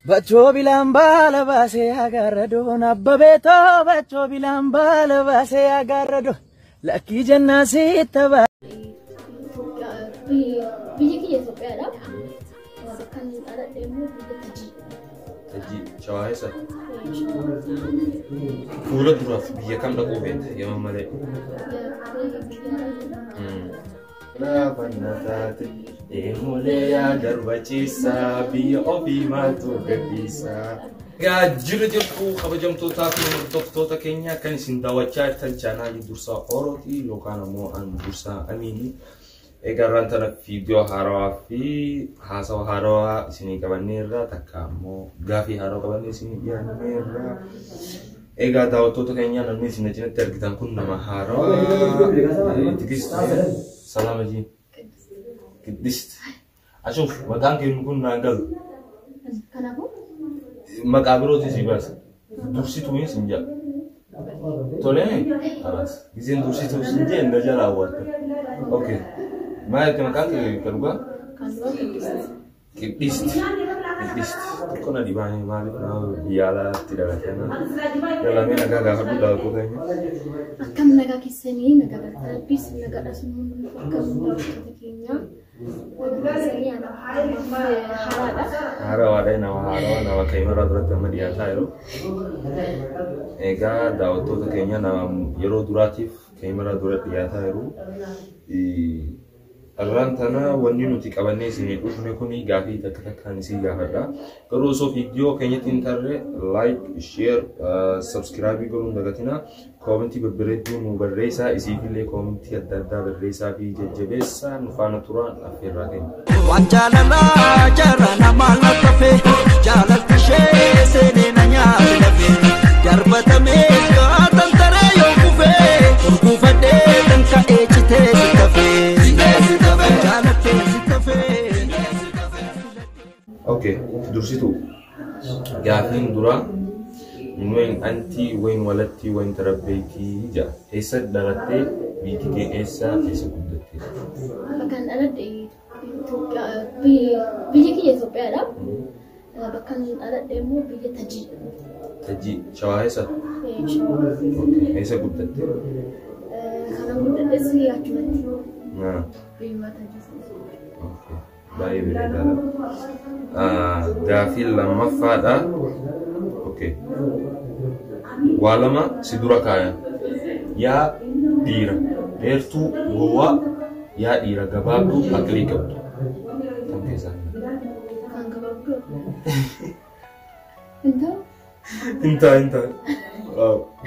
Bachoo bilaan baala baasee agarra abbabeetoo bachoo bilaan baala baasee agarra lakkii jennaa sitta baase. Biyyi kiyya Itoophiyaadha. Bakka inni dhaladhe immoo biyya Tajii. Tajii Shawaa eessa? Fuula duraaf biyya kam dhaquu feete Yaman malee? Laafanna taate deemulee yaa garbachiisaa biyya ofii maaltu gadhiisaa. Egaa jira jirtu kabajamtootaa fi hordoftoota keenya kan isin daawwachaa jirtan chaanaalii Dursaa Orootii yookaan ammoo an Dursaa Amiini. Egaa irraan tana viidiyoo haarawaa fi haasawa haarawaa isinii qabanneerra, takka ammoo gaafii haarawaa qabannee isinii dhiyaanneerra. Egaa daawwattoota keenya, namni isin cinatti argitan kun nama haarawaa Tigist Salaama jii. Qiddist. Ashuuf maqaan kennu kun naan galu. Kanaafuu Maqaa birootiin si baasa. Dursituu sin jedha. Tolee? Kalaas. Giseen dursituu sin jee na jala awwaalta. Okay. Maal itti maqaan kee ka dhugaa? Kan duraa Qiddist. Qiddist. Qiddist. Xiqqoo na dhibaanii maaliif nama biyya alaatti dhalatee na. Yalamee nagaa gaafadhu daawwattoota keenya. Akkam nagaa keessanii, nagaa galata Rabbiis nagaadha, sun akkam daawwattoota keenya. Keessanii anaaf haaraadha. Haarawaadha, nama haarawaa, nama kaameraa duratti amma dhiyaataa jiru. Egaa daawwattoota keenya, nama yeroo duraatiif kaameraa dura dhiyaataa jiru. Irraan tana wanni nuti qabannee isinii dhufne kuni gaafii takka takkaan isin gaafadha. Garuu osoo viidiyoo keenyatti hin tarre, like, share, subscribe godhuun hin dagatinaa. Koomentii babbareedduu nu barreessaa, isiifillee koomentii adda addaa barreessaa fi jajjabeessaa nu faana turaan affeerraa keenya. Waan jaalalaa jaarraa namaa lattafe, jaalalti ishee seenee na nyaate lafee darbatamee gaatan taree yoo kufee gurguufadhee kan ka'ee citee si tafee jaalattee si tafee. Okay, dursituu. Gaafiin duraa min wayin anti wayin walatti wayin tarabbeetii jedha. Eessa dhalattee, biyyi kee eessa, eessa guddatte? Bakka inni dhaladhe Itoophiyaa, biyyi kiyya Itoophiyaadha. Bakka inni dhaladhe immoo biyya Tajii. Tajii Shawaa eessa? Shawaa. Okay, eessa guddatte? Kanan guddadhes achumatti. Biyyuma Tajii. Okay. Baay'ee bareedaadha. Gaafii lammaffaadha. Okay. Waa lama si dura kaayan. Yaa dhiira dheertuu gowwaa, yaa dhiira gabaabduu aqlii qabdu. Kam keessaa? Kan gabaabduu. Hin ta'u? Hin ta'a, hin ta'a.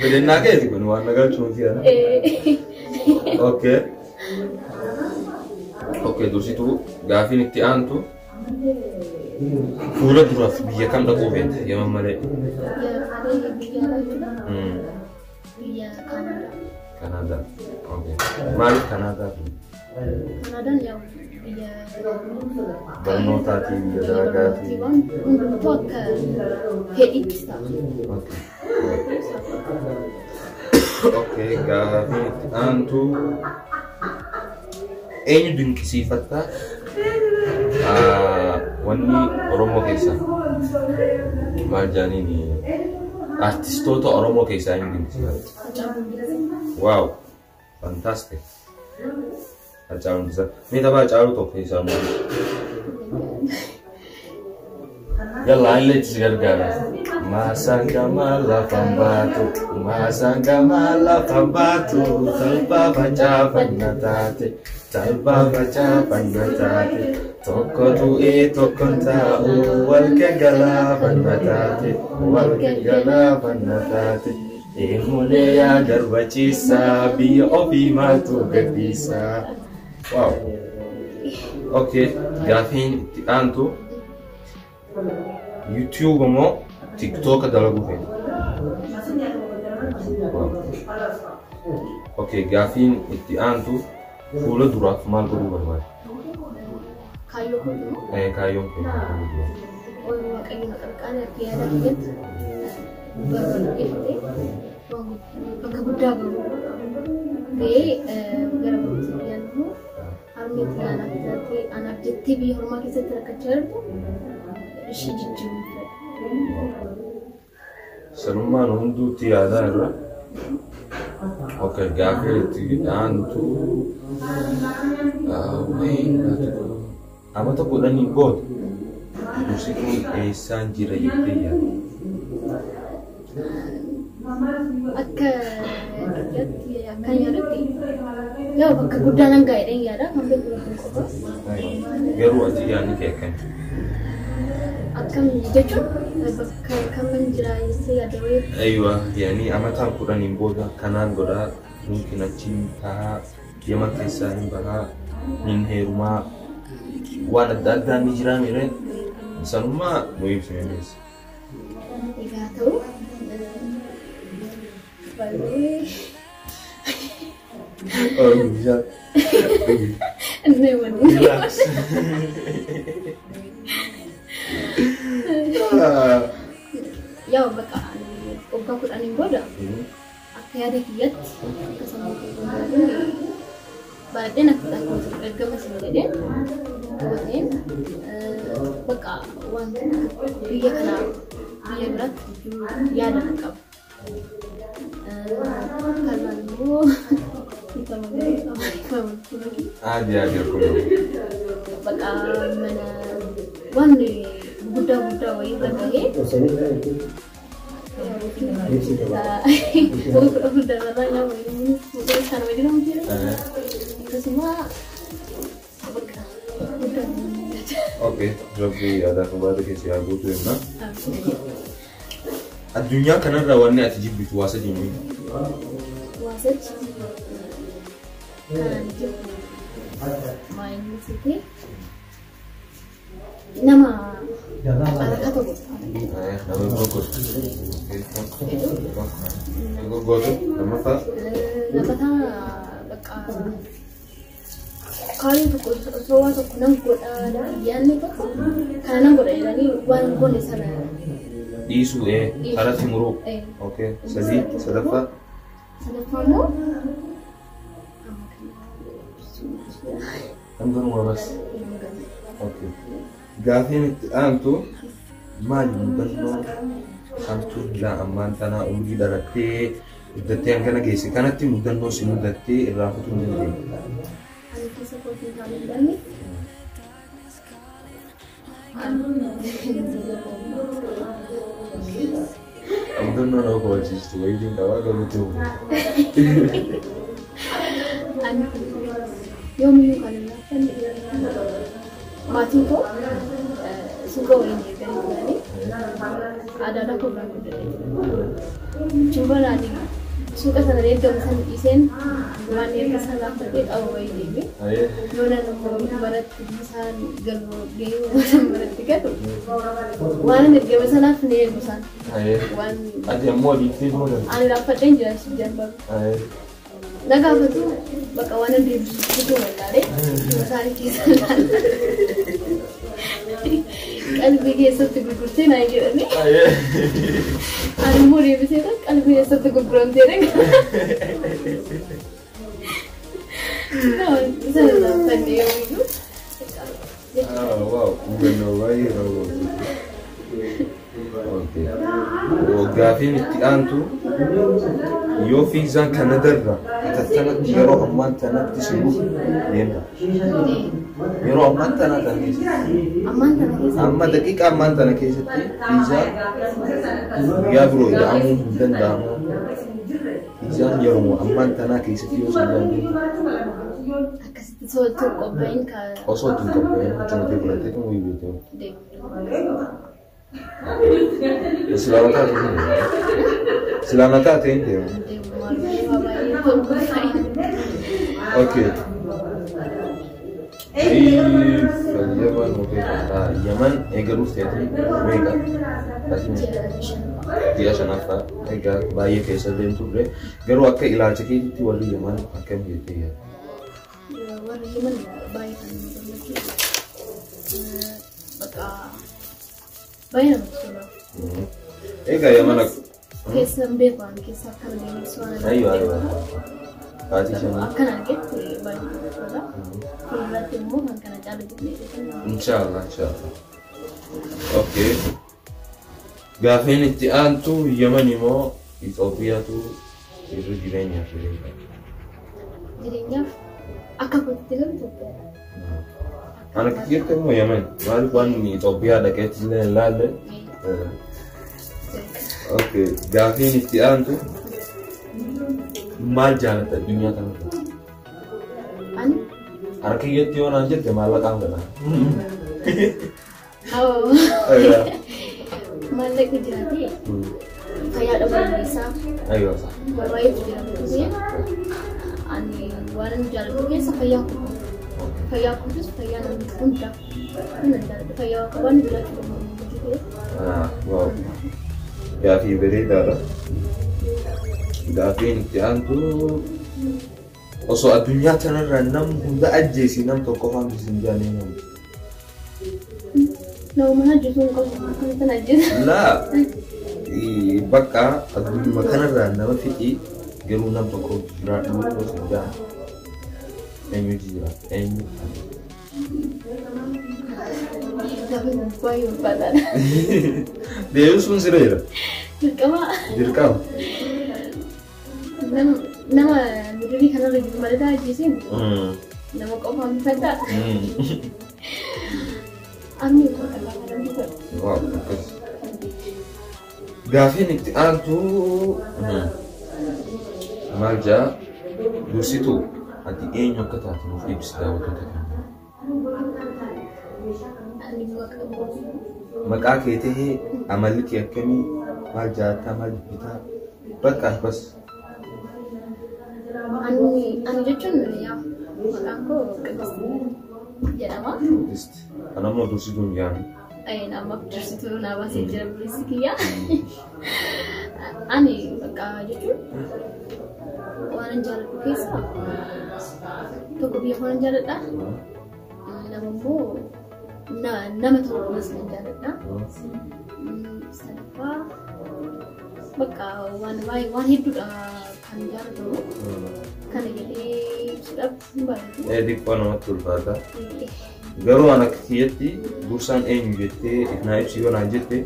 Fedhennaa keeti kun waan nagalchuu miti ana. Okay. Okay, dursituu gaafiin itti aantu fuula duraaf biyya kam dhaquu feete Yaman malee? Biyya alaa jechuudha. Biyya Kaanaadaa. Kanaadaa. Okay. Maaliif Kanaadaa? Kaanaadaan yaa biyya barnootaatii, biyya dalagaatii. Waan hundumtuu akka fedhiitti ta'a. Okay. Okay, gaafiin itti aantu eenyu dinqisiifatta wanni Oromoo keessaa maal jedhaniin, artistoota Oromoo keessaa eenyu dinqisiifatta? Hacaaluu Hundeessaa. Wow, fantastic. Hacaaluu Hundeessaa. Mee tapha Hacaaluu tokko keessaa immoo. Yalla, illee itti si gargaara. Maasaan gamaa lafaan baatu, maasaan gamaa lafaan baatu, talbaa facaafanna taate, talbaa facaafanna taate, tokko du'ee tokko hin taa'u, wal gagalaafanna taate, wal gagalaafanna taate. Deemulee yaa garbachiisaa, biyya ofii maaltu gadhiisaa. Wow. Okay, gaafiin itti aantu YouTube moo TikTok dalaguu feeta? Wow. Okay, gaafiin itti aantu fuula duraaf maal godhuu barbaada? Kaayyoo kun immoo Kaayyoon kee maal godhuu duraaf? Waaqayyo na qarqaare, akka yaada kiyyatti barbaadee bakka guddaa gahu ga'ee gara barumsa kiyyaan immoo harmee xiyyaa anaaf jiraattee anaaf jettee biyya hormaa keessatti rakkachaa jirtu ishii jijjiiruu fedha. Sanummaan hunduutti yaadaa irra. Okay, gaafii itti aantu amata 10 booda musikuun eessaan jira jettee yaadda? Akka kiyyaatti akkan yaadutti yaa bakka guddaa nan ga'a jedheen yaada kan beeku rabbiin qofa. Garuu ati yaadni kee akkami? Akkam jechuun bakka kaman jira jettee yaadda wayii. Aywa, yaani amataan 10 booda kanaan godhaa, mumkin achiin tahaa, Yaman keessaa hin bahaa, hin heerumaa, waan adda addaa ni jiraa miire sanummaa nu ibsime mees. Egaa ta'u baay'ee inni wanni. Relax. Yaa bakka waggaa 10 booda akka yaada kiyyaatti akka sammuu kiyyaatti baradheen akka ergama sin jedheen hubateen bakka waan biyya kanaa biyya biraatti jijjiiruu yaada nan qaba. Kanaan immoo Adi adi akkuma. Bakka mana waan guddaa guddaa wayii irra gahee akkasuma bakka guddaa. Okay, Rabbi yaadaa qabaata keessa yaa guutuu jenna. Addunyaa kanarraa wanni ati jibbitu waa sadii nuyi. Waa sadi kan jibbu maayinni sitti nama harka tokko. Nama gogotu. Gogotu lammaffaa. Lammataa bakka kaayyoo tokko osoo waan tokko nan godha yaadni tokko kana nan godha jedhanii waan hin goone sana Dhiisuu karatti muruu. Okay, sadii sadaffaa. Sadaffaa immoo Hanganuma bas. Okay. Gaafiin itti aantu maali mudannoo hamtuu ilaa ammaan tanaa umrii dhalattee guddattee hangana geesse kanatti mudannoo si mudattee irraa kutuu hin dandeenye? Ani keessa kootiin kan hin mudanne. Mudannoo nama kofalchiistu wayiitiin qabaa garuu ta'u. Ani yoomiyyuu kan hin laaffanne maatiin koo suuqa waliin eeganii turanii aadaa koo biraa guddadhee jira. Achiin ani suuqa sana eeggamu sana dhiiseen waan erga sana laaffadhee qabu wayii deeme. Yoo nan immoo manatti isaan galu gahee waan manatti galu waan ergame sanaaf ni eegu isaan. Waan Ati ammoo dhiiftee moo danda'u? Ani laaffadheen jira si jalbabu. Na gaafatu bakka waan hin deebisuutu wallaalee isaanii keessa ilaala. Qalbii keessatti gurgurtee naan jedhanii. Ani immoo deebisee qalbii keessatti gurguramtee dha. Sana laaffannee yoomiyyuu. Wow, mudannoo baay'ee nama boonsiisu. Okay. Gaafiin itti aantu yoo fiizaan Kanadarra tattanatti yeroo ammaan tanatti si dhufu deemta. Yeroo ammaan tana tan keessatti. Ammaan tana keessatti. Amma daqiiqa ammaan tana keessatti fiizaan guyyaa biroo ida'amuu hin danda'amu. Fiizaan yeroo ammaan tanaa keessatti yoo si deemta. Akkasitti osoo itti hin qophaa'in ka. Osoo itti hin qophaa'in huccuu fudhattee kan wayii beektu. Deemu. Silaa taate hin deemu. Silaa taate hin deemu. Deemu maal baay'ee tolu qophaa'in. Okay. Yaman Yaman eegaluuf ta'eeti meeqa? Ji'a shanaffaa egaa baay'ee keessa illee hin turre garuu akka ilaalcha keetitti warri Yaman akkam jettee yaadda? Warri Yaman baay'ee kan nama gammachiisu. Bakka baay'ee namatti tola. Egaa Yaman Keessa hin beeku ani keessa akkana deemee waan Ayyo ayyo. Baatii shanii. Akkana argetti baay'ee namatti tola. Fuulduratti immoo kan kana caalu jennee beekna. Inshallah inshallah. Okay. Gaafiin itti aantu Yemen immoo Itoophiyaatu irra jireenyaaf jireenya. Jireenyaaf akka kootti garuu Itoophiyaadha. Ana kiyyatti immoo Yemen. Maaliif waan Itoophiyaa dhaqeetti illee hin laalle. Okay, gaafiin itti aantu maal jaalatta addunyaa kanarra? Ani Harka kiyyatti yoo naan jette maallaqaan fedha. Maallaqni jiraatee fayyaa dhabuu isaa Aywa. baay'eetu jira. Ani waan ani jaalladhu keessa fayyaa koo. Fayyaa kootis fayyaa namni hunda. Nan jaalladha. Fayyaa qabaan jiraachuu danda'u. Ah, wow. Gaafii bareedaadha. Gaafiin itti aantu osoo addunyaa kanarra nam hunda ajjeesi nam tokko qofaan isin jaanii namu. Nama ajjeesuu hin qabu. Akkamittan ajjeesa? Laa, bakka addunyaa kanarraa nama fixii garuu nam tokko jiraadhu osoo hin jaan. Eenyutu jiraata? Eenyu? Gaafiin baay'ee ulfaataadha. Deebisuun sirra jira. Dirqama. Dirqama. Nama mudurii kanarra jiru malee ajjeeseen nama qofaan bifadhaa. Armi koo dhagaa kana bifadha. Waaw, akkas. Gaafiin itti aantu maal jaa dursituu ati eenyu akka taate nuuf ibsi daawwattoota keenya. Ani maqaa Maqaa kee tahee amalli kee akkamii, maal jaalattaa, maal jibbitaa, bakka bas. Ani jechuun yaa maqaan koo Qiddist jedhama. Qiddist. Ana immoo dursituun yaanu. Amma dursituu naa baasee jira buleessi kiyya. Ani bakka jechuun waan an jaalladhu keessaa tokko biyya koo nan jaalladha. Lama immoo nama ta'uu koos nan jaalladha. Sadaffaa bakka waan baay'ee waan hedduudha kan jaallatamu. Kana jedhee ibsuudhaaf hin baay'atu. Xiqqoo namatti ulfaata. Garuu an akka kiyyatti dursaan eenyu jettee naa ibsi yoo naan jette,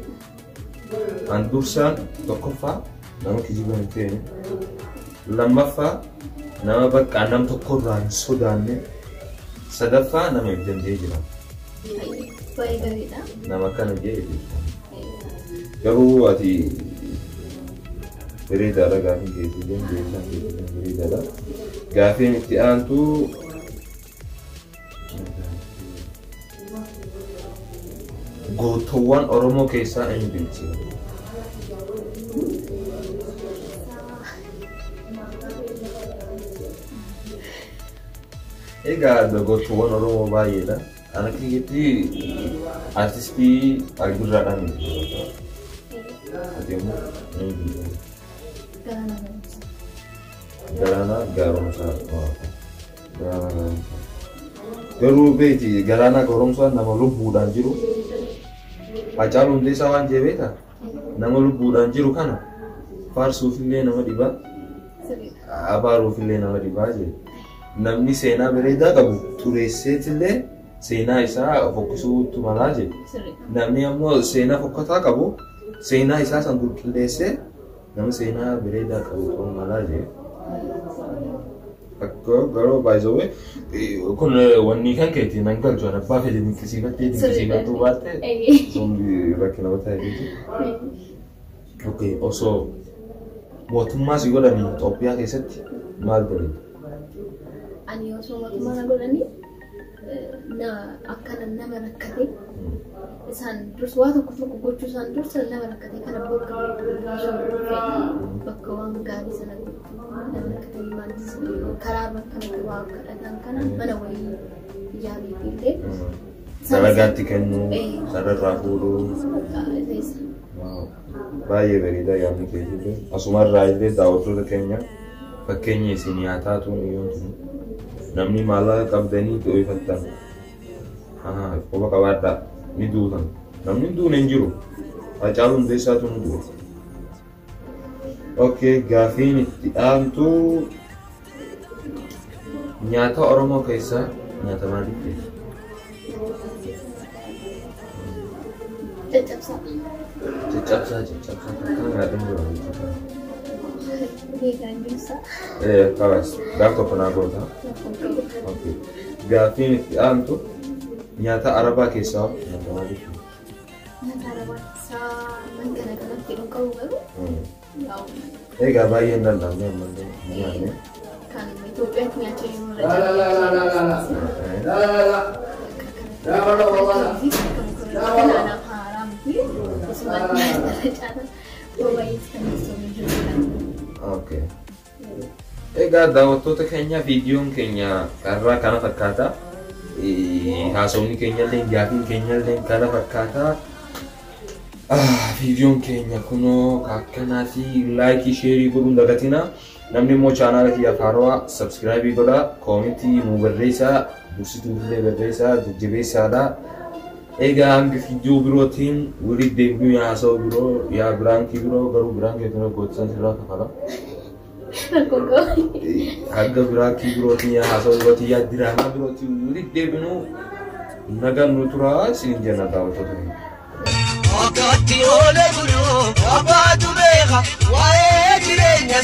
an dursaan tokkoffaa nama kijiba hin feene, lammaffaa nama bakka nam tokkorraa hin sodaanne, sadaffaa nama if danda'ee jira. Baay'ee gaariidha. Nama kana jee ibsa. Garuu ati bareedaadha, gaafiin keetillee deebisaan keetillee bareedaadha. Gaafiin itti aantu gootowwan Oromoo keessaa eenyu dinqisiifata? Egaa gootowwan Oromoo baay'eedha. Ana kiyyatti artistii Albirraadhaan dinqisiifata. Ati immoo eenyu dinqisiifata? Galaanaa Garoomsaa. Galaanaa Gaaromsaa. Galaanaa Gaaromsaa. Garuu beeti Galaanaa Gaaromsaa nama lubbuudhaan jiru. Hacaaluu Hundeessaa waan jee beektaa? Nama lubbuudhaan jiru kana faarsuufillee nama dhibaa, abaaruufillee nama dhibaa jee. Namni seenaa bareedaa qabu xureesseetillee seenaa isaa fokkisuutu malaa jee. Namni ammoo seenaa fokkataa qabu seenaa isaa san qulqulleessee nama seenaa bareedaa qabu ta'uu malaa jee. Akka garuu by the way kun wanni kan keetii nan galchu, an abbaa fedhe dinqisiifattee dinqisiifattuu baatte sun rakkina mataa keeti. Okay, osoo mootummaa si godhanii Itoophiyaa keessatti maal godhani? Ani osoo mootummaa na godhanii na akkana nama rakkate isaan dursa waa tokko tokko gochuu isaan dursa nama rakkate kana bakka bakka waan gaarii sana gochuu, nama rakkatanii maal karaa bakka waa kadhatan kana mana wayii ijaaree illee Dalagaatti kennuu, sararraa fuudhuu. Bakka isa. Baay'ee bareedaa yaadni keetillee. Asumarraa illee daawwattoota keenya fakkeenya isin haa taatuun yoon tun namni maallaqa qabdanii dho'ifattan qofa qabaadhaa ni duutan. Namni hin duune hin jiru. Hacaaluu Hundeessaatu ni du'e. Okay, gaafiin itti aantu nyaata Oromoo keessaa nyaata maaliif beektu? Caccabsaa. Caccabsaa caccabsaa takkaan nyaadhan jira caccabsaa. Beekaan jirsa. Kalas gaaf tokko naa goota. Rakkoon qabu. Okay. Gaaffiin itti aantu nyaata arabaa keessaa nyaata maaliif? Nyaata arabaa keessaa man kana kanatti jedhu qabu garuu yaa'u Egaa baay'ee hin danda'amne ammallee hin nyaanne. kan Itoophiyaatti nyaachaa jiru irra Okay. Egaa daawwattoota keenya viidiyoon keenya karraa kana fakkaata. Haasawni keenya illee gaaffiin keenya illee kana fakkaata. Viidiyoon keenya kunoo akkanaati laayikii sheerii godhuun dagatina. Namni immoo chaanaala kiyya haarawaa sabsiraayibii godhaa, koomentii nuu barreessaa, dursituu illee barreessaa, jajjabeessaadha. Egaa hanga viidiyoo birootiin walitti deebinuu haasawuu biroo yaa biraankii biroo garuu biraankii kana gootisan sirraa kafala. Hanga biraankii birootiin yaa haasawuu birootiin yaa diraamaa birootiin walitti deebinuu nagaan nu turaa isiniin jenna daawwattoota keenya. Wakati oole buluu abbaatu beeka waa'ee jireenya.